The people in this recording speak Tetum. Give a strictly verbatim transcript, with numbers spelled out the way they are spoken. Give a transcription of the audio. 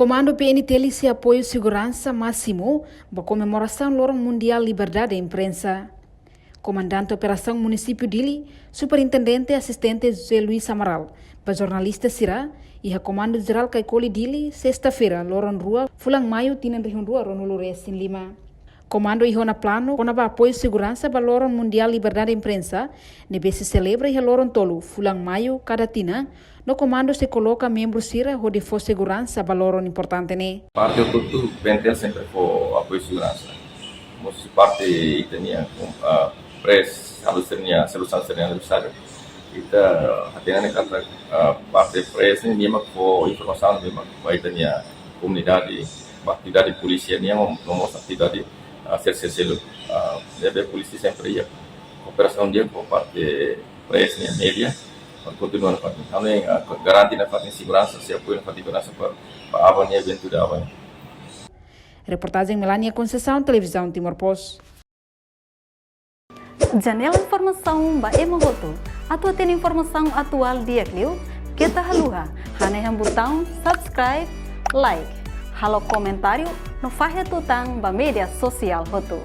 Komandu P N T L sei apoiu seguransa másimu ba komemorasaun Loron Mundiál Liberdade Imprensa. Komandante Operasaun Munisípiu Dili, Superintendente Asistente José Luis Amaral, ba jornalista sira, iha Komandu Jerál Kaikoli Dili, sesta-feira, loron rua, fulan Maiu, tinan rihun rua ruanulu resin lima. Komandu iha ona planu kona-ba apoiu seguransa ba Loron Mundiál Liberdade Imprensa, ne'ebé sei selebra iha loron tolu, fulan Maiu, kada tinan, no komandu sei koloka membru sira hodi fó seguransa ba loron importante ne'e. Parte hotu-hotu P N T L sempre fó apoiu seguransa. Mós parte ita-nia, ah, press, halo sira-nia, sira-nia aniversáriu. Ita hatene katak, ah, parte press ne'e nia mak fó informasaun, nia mak ba ita-nia komunidade, ba atividade polísia nian, no mós atividade, ah, sel-sel seluk. Ah, ne'ebé polísia sempre iha kooperasaun di'ak ho parte press nian, média, para kontinua nafatin. Ami, ah, garante nafatin seguransa, sei apoiu nafatin seguransa para, para aban-bainrua, eventu ida aban-bainrua. Reportajen Melania Conceição, Televizaun Timor Post. Janela informasaun ba ema hotu. Atu hatene informasaun atuál di'ak liu, keta haluha hanehan butaun subscribe, like, halo komentáriu no fahe tutan ba média sosiál hotu.